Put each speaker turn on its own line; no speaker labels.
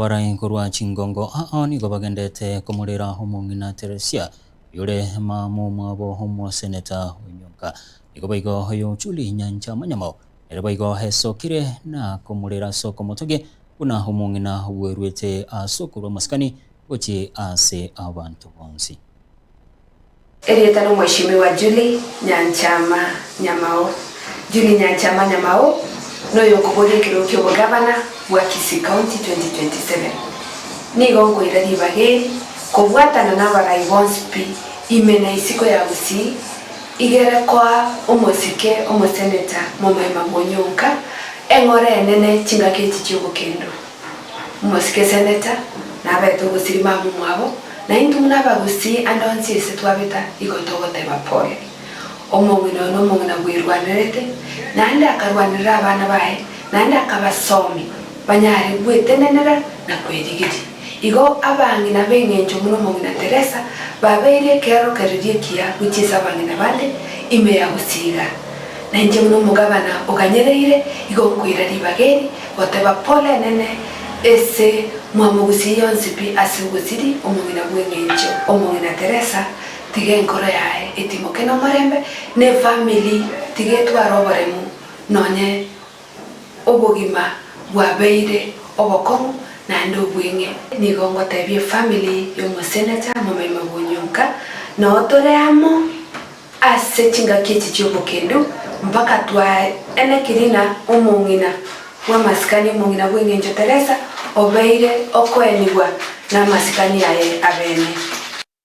Abarai korwa chingongo ao nigo bagendete komorera omong'ina Teresia, oyore mama omwabo omoseneta Onyonka. Nigo boigo oyo Julie Nyancha Manyamao nere boigo esokire na komorera ase okomotogia buna omong'ina bweruete ase okorua amasikani gochia ase abanto bonsi.
Erieta n'Omweshimiwa Julie Nyanchama Nyamao. Julie Nyanchama Nyamao noyokoboria ekerogo ki'obogavana bwa Kisii County 2027. Nigo nkoira ribaga eri kobwatana nabarai bonsi pi ime na isiko ya Gusii igere koa omosike omoseneta Momaima Bwonyonka eng'ora enene chingaki echi chi'obokendu. Omosike seneta, nabete ogosirima amo mwabo, na intwe buna abagusii ande onsi ase twabeta igo togoteba pole. Omong'ina oyo nomong'ina bwerwanerete, naende akarwanerera abana baye, naende akabasomi banyare gwetenenera na kwerigeria. Igo abang'ina b'eng'encho buna omong'ina Teresa babeire ekeorokererio ekiya gochia ase abang'ina bande ime ya Gusii iga. Na inche buna omogabana oganyereire, igo nkoira ribaga eri goteba pole enene ese mwamogusii yonsi pi ase ogosiri omong'ina bw'eng'encho omong'ina Teresa, tiga enkoro yaye etimoke nomorembe, na efamiri tiga etware oboremu nonye obogima bwabeire obokong'u naende obweng'e. Nigo ngotebia efamiri y'omosenecha Momaima Bwonyonka, noo tore amo. Ase chingaki echi chi'obokendu, mpaka twaenekirie ng'a omong'ina bw'amasikani, omong'ina bw'engencho Teresa, obeire okoenigwa namasikani aye abene.